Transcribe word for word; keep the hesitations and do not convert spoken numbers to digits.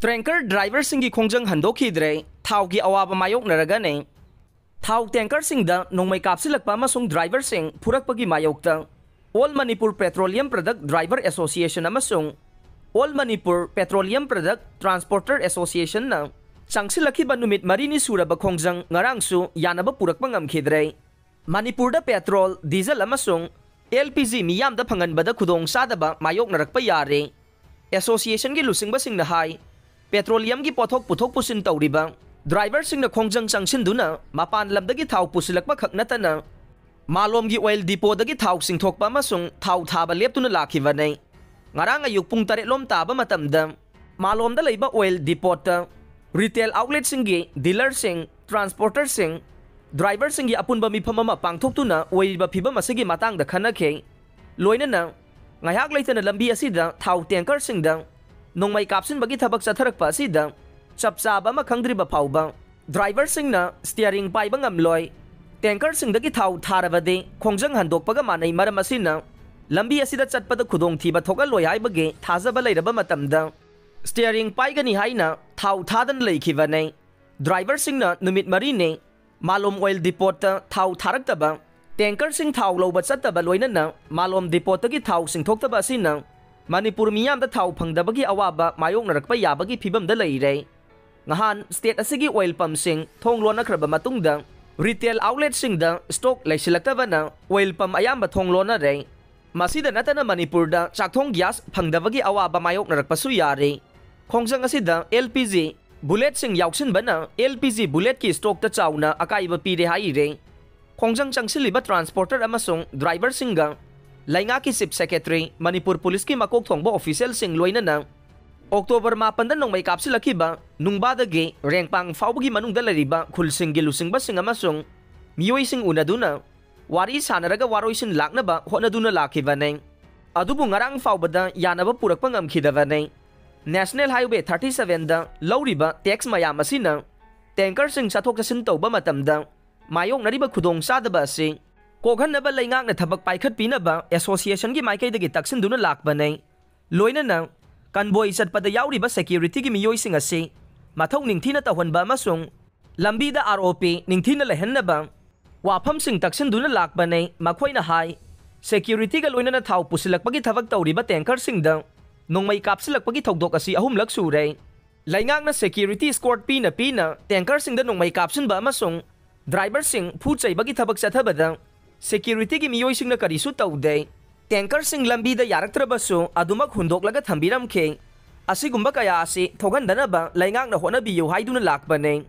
Tanker driverꯁꯤꯡꯒꯤ ꯈꯣꯡꯖꯪ ꯍꯟꯗꯣꯛꯈꯤꯗ꯭ꯔꯦ, ꯊꯥꯎꯒꯤ ꯑꯋꯥꯕ ꯃꯥꯌꯣꯛꯅꯔꯒꯅꯤ꯫ ꯊꯥꯎ tankerꯁꯤꯡꯗ ꯅꯣꯡꯃꯩ ꯀꯥꯞꯁꯤꯜꯂꯛꯄ ꯑꯃꯁꯨꯡ driverꯁꯤꯡ ꯐꯨꯔꯛꯄꯒꯤ ꯃꯥꯌꯣꯛꯇ All Manipur Petroleum Product Driver Association ꯑꯃꯁꯨꯡ All Manipur Petroleum Product Transporter Associationꯅ ꯆꯪꯁꯤꯜꯂꯛꯈꯤꯕ ꯅꯨꯃꯤꯠ ꯃꯔꯤꯅꯤ ꯁꯨꯔꯕ ꯈꯣꯡꯖꯪ ꯉꯔꯥꯡꯁꯨ ꯌꯥꯅꯕ ꯄꯨꯔꯛꯄ ꯉꯝꯈꯤꯗ꯭ꯔꯦ꯫ ꯃꯅꯤꯄꯨꯔꯗ petrol, diesel ꯑꯃꯁꯨꯡ L P G ꯃꯤꯌꯥꯝꯗ ꯐꯪꯍꯟꯕꯗ ꯈꯨꯗꯣꯡꯆꯥꯗꯕ ꯃꯥꯌꯣꯛꯅꯔꯛꯄ ꯌꯥꯔꯦ꯫ Associationꯒꯤ ꯂꯨꯆꯤꯡꯕꯁꯤꯡꯅ ꯍꯥꯏ, petroleumꯒꯤ ꯄꯣꯠꯊꯣꯛ ꯄꯨꯊꯣꯛ ꯄꯨꯁꯤꯟ ꯇꯧꯔꯤꯕ driverꯁꯤꯡꯅ ꯈꯣꯡꯖꯪ ꯆꯪꯁꯤꯟꯗꯨꯅ ꯃꯄꯥꯟ ꯂꯝꯗꯒꯤ ꯊꯥꯎ ꯄꯨꯁꯤꯜꯂꯛꯄ ꯈꯛ ꯅꯠꯇꯅ ꯃꯥꯂꯣꯝꯒꯤ oil depotꯗꯒꯤ ꯊꯥꯎ ꯆꯤꯡꯊꯣꯛꯄ ꯑꯃꯁꯨꯡ ꯊꯥꯎ ꯊꯥꯕ ꯂꯦꯞꯇꯨꯅ ꯂꯥꯛꯈꯤꯕꯅꯤ꯫ ꯉꯔꯥꯡ ꯑꯌꯨꯛ ꯄꯨꯡ ꯇꯔꯦꯠ ꯂꯣꯝ ꯇꯥꯕ ꯃꯇꯝꯗ ꯃꯥꯂꯣꯝꯗ ꯂꯩꯕ oil depotꯇ retail outletꯁꯤꯡꯒꯤ dealerꯁꯤꯡ, transporterꯁꯤꯡ, driverꯁꯤꯡꯒꯤ ꯑꯄꯨꯟꯕ ꯃꯤꯐꯝ ꯑꯃ ꯄꯥꯡꯊꯣꯛꯇꯨꯅ ꯑꯣꯏꯔꯤꯕ ꯐꯤꯚꯝ ꯑꯁꯤꯒꯤ ꯃꯇꯥꯡꯗ ꯈꯟꯅꯈꯤ꯫ ꯂꯣꯏꯅꯅ ꯉꯥꯏꯍꯥꯛ ꯂꯩꯇꯅ ꯂꯝꯕꯤ ꯑꯁꯤꯗ ꯊꯥꯎ tankerꯁꯤꯡꯗ ꯅꯣꯡꯃꯩ ꯀꯥꯞꯁꯤꯟꯕꯒꯤ ꯊꯕꯛ ꯆꯠꯊꯔꯛꯄ ꯑꯁꯤꯗ ꯆꯞ ꯆꯥꯕ ꯑꯃ ꯈꯪꯗ꯭ꯔꯤꯕ ꯐꯥꯎꯕ driverꯁꯤꯡꯅ steering ꯄꯥꯏꯕ ꯉꯝꯂꯣꯏ꯫ Tankerꯁꯤꯡꯗꯒꯤ ꯊꯥꯎ ꯊꯥꯔꯕꯗꯤ ꯈꯣꯡꯖꯪ ꯍꯟꯗꯣꯛꯄꯒ ꯃꯥꯟꯅꯩ, ꯃꯔꯝ ꯑꯁꯤꯅ ꯂꯝꯕꯤ ꯑꯁꯤꯗ ꯆꯠꯄꯗ ꯈꯨꯗꯣꯡꯊꯤꯕ ꯊꯣꯛꯍꯜꯂꯣꯏ ꯍꯥꯏꯕꯒꯤ ꯊꯥꯖꯕ ꯂꯩꯔꯕ ꯃꯇꯝꯗ steering ꯄꯥꯏꯒꯅꯤ ꯍꯥꯏꯅ ꯊꯥꯎ ꯊꯥꯗꯅ ꯂꯩꯈꯤꯕꯅꯤ꯫ Driverꯁꯤꯡꯅ ꯅꯨꯃꯤꯠ ꯃꯔꯤꯅꯤ ꯃꯥꯂꯣꯝ oil depotꯇ ꯊꯥꯎ ꯊꯥꯔꯛꯇꯕ, tankerꯁꯤꯡ ꯊꯥꯎ ꯂꯧꯕ ꯆꯠꯇꯕ, ꯂꯣꯏꯅꯅ ꯃꯥꯂꯣꯝ depotꯇꯒꯤ ꯊꯥꯎ ꯆꯤꯡꯊꯣꯛꯇꯕ ꯑꯁꯤꯅ ꯃꯅꯤꯄꯨꯔ ꯃꯤꯌꯥꯝꯗ ꯊꯥꯎ ꯐꯪꯗꯕꯒꯤ ꯑꯋꯥꯕ ꯃꯥꯌꯣꯛꯅꯔꯛꯄ ꯌꯥꯕꯒꯤ ꯐꯤꯚꯝꯗ ꯂꯩꯔꯦ꯫ ꯉꯍꯥꯟ state ꯑꯁꯤꯒꯤ oil pumpꯁꯤꯡ ꯊꯣꯡ ꯂꯣꯟꯅꯈ꯭ꯔꯕ ꯃꯇꯨꯡꯗ retail outletꯁꯤꯡꯗ stock ꯂꯩꯁꯤꯜꯂꯛꯇꯕꯅ oil pump ꯑꯌꯥꯝꯕ ꯊꯣꯡ ꯂꯣꯟꯅꯔꯦ꯫ ꯃꯁꯤꯗ ꯅꯠꯇꯅ ꯃꯅꯤꯄꯨꯔꯗ ꯆꯥꯛꯊꯣꯡ gas ꯐꯪꯗꯕꯒꯤ ꯑꯋꯥꯕ ꯃꯥꯌꯣꯛꯅꯔꯛꯄꯁꯨ ꯌꯥꯔꯦ꯫ ꯈꯣꯡꯖꯪ ꯑꯁꯤꯗ L P G bulletꯁꯤꯡ ꯌꯥꯎꯁꯤꯟꯕꯅ L P G bulletꯀꯤ stockꯇ ꯆꯥꯎꯅ ꯑꯀꯥꯏꯕ ꯄꯤꯔꯦ ꯍꯥꯏꯔꯦ꯫ ꯈꯣꯡꯖꯪ ꯆꯪꯁꯤꯜꯂꯤꯕ transporter ꯑꯃꯁꯨꯡ driverꯁꯤꯡꯒ ꯂꯩꯉꯥꯛꯀꯤ Chief Secretary, ꯃꯅꯤꯄꯨꯔ ꯄꯨꯂꯤꯁꯀꯤ ꯃꯀꯣꯛ ꯊꯣꯡꯕ officialꯁꯤꯡ, ꯂꯣꯏꯅꯅ October ꯃꯥꯄꯟꯗ ꯅꯣꯡꯃꯩ ꯀꯥꯞꯁꯤꯜꯂꯛꯈꯤꯕ ꯅꯨꯡꯕꯥꯗꯒꯤ ꯔꯦꯡꯄꯥꯡ ꯐꯥꯎꯕꯒꯤ ꯃꯅꯨꯡꯗ ꯂꯩꯔꯤꯕ ꯈꯨꯜꯁꯤꯡꯒꯤ ꯂꯨꯆꯤꯡꯕꯁꯤꯡ ꯑꯃꯁꯨꯡ ꯃꯤꯑꯣꯏꯁꯤꯡ ꯎꯅꯗꯨꯅ ꯋꯥꯔꯤ ꯁꯥꯟꯅꯔꯒ ꯋꯥꯔꯣꯏꯁꯤꯟ ꯂꯥꯛꯅꯕ ꯍꯣꯠꯅꯗꯨꯅ ꯂꯥꯛꯈꯤꯕꯅꯤ꯫ ꯑꯗꯨꯕꯨ ꯉꯔꯥꯡ ꯐꯥꯎꯕꯗ ꯌꯥꯅꯕ ꯄꯨꯔꯛꯄ ꯉꯝꯈꯤꯗꯕꯅꯤ꯫ National Highway thirty sevenꯗ ꯂꯧꯔꯤꯕ tax ꯃꯌꯥꯝ ꯑꯁꯤꯅ tankerꯁꯤꯡ ꯆꯠꯊꯣꯛ ꯆꯠꯁꯤꯟ ꯇꯧꯕ ꯃꯇꯝꯗ ꯃꯥꯌꯣꯛꯅꯔꯤꯕ ꯈꯨꯗꯣꯡꯆꯥꯗꯕ ꯑꯁꯤ ꯀꯣꯛꯍꯟꯅꯕ ꯂꯩꯉꯥꯛꯅ ꯊꯕꯛ ꯄꯥꯏꯈꯠꯄꯤꯅꯕ associationꯒꯤ ꯃꯥꯏꯀꯩꯗꯒꯤ ꯇꯛꯁꯤꯟꯗꯨꯅ ꯂꯥꯛꯄꯅꯤ꯫ ꯂꯣꯏꯅꯅ ꯀꯟꯕꯣꯏ ꯆꯠꯄꯗ ꯌꯥꯎꯔꯤꯕ ꯁꯦꯀ꯭ꯌꯨꯔꯤꯇꯤꯒꯤ ꯃꯤꯑꯣꯏꯁꯤꯡ ꯑꯁꯤ ꯃꯊꯧ ꯅꯤꯡꯊꯤꯅ ꯇꯧꯍꯟꯕ ꯑꯃꯁꯨꯡ ꯂꯝꯕꯤꯗ ꯑꯥꯔ ꯑꯣ ꯄꯤ ꯅꯤꯡꯊꯤꯅ ꯂꯩꯍꯟꯅꯕ ꯋꯥꯐꯝꯁꯤꯡ ꯇꯛꯁꯤꯟꯗꯨꯅ ꯂꯥꯛꯄꯅꯤ꯫ ꯃꯈꯣꯏꯅ ꯍꯥꯏ, ꯁꯦꯀ꯭ꯌꯨꯔꯤꯇꯤꯒ ꯂꯣꯏꯅꯅ ꯊꯥꯎ ꯄꯨꯁꯤꯜꯂꯛꯄꯒꯤ ꯊꯕꯛ ꯇꯧꯔꯤꯕ ꯇꯦꯡꯀꯔꯁꯤꯡꯗ ꯅꯣꯡꯃꯩ ꯀꯥꯞꯁꯤꯜꯂꯛꯄꯒꯤ ꯊꯧꯗꯣꯛ ꯑꯁꯤ ꯑꯍꯨꯝꯂꯛ ꯁꯨꯔꯦ꯫ ꯂꯩꯉꯥꯛꯅ ꯁꯦꯀ꯭ꯌꯨꯔꯤꯇꯤ ꯏꯁꯀꯣꯔꯠ ꯄꯤꯅ ꯄꯤꯅ ꯇꯦꯡꯀꯔꯁꯤꯡꯗ ꯅꯣꯡꯃꯩ ꯀꯥꯞꯁꯤꯟꯕ ꯑꯃꯁꯨꯡ ꯗ꯭ꯔꯥꯏꯚꯔꯁꯤꯡ ꯐꯨ ꯆꯩꯕꯒꯤ ꯊꯕꯛ ꯆꯠꯊꯕꯗ ꯁꯦꯀ꯭ꯌꯨꯔꯤꯇꯤꯒꯤ ꯃꯤꯑꯣꯏꯁꯤꯡꯅ ꯀꯔꯤꯁꯨ ꯇꯧꯗꯦ꯫ ꯇꯦꯡꯀꯔꯁꯤꯡ ꯂꯝꯕꯤꯗ ꯌꯥꯔꯛꯇ꯭ꯔꯕꯁꯨ ꯑꯗꯨꯃꯛ ꯍꯨꯟꯗꯣꯛꯂꯒ ꯊꯝꯕꯤꯔꯝꯈꯤ꯫ ꯑꯁꯤꯒꯨꯝꯕ ꯀꯌꯥ ꯑꯁꯤ ꯊꯣꯛꯍꯟꯗꯅꯕ ꯂꯩꯉꯥꯛꯅ ꯍꯣꯠꯅꯕꯤꯌꯨ ꯍꯥꯏꯗꯨꯅ ꯂꯥꯛꯄꯅꯤ꯫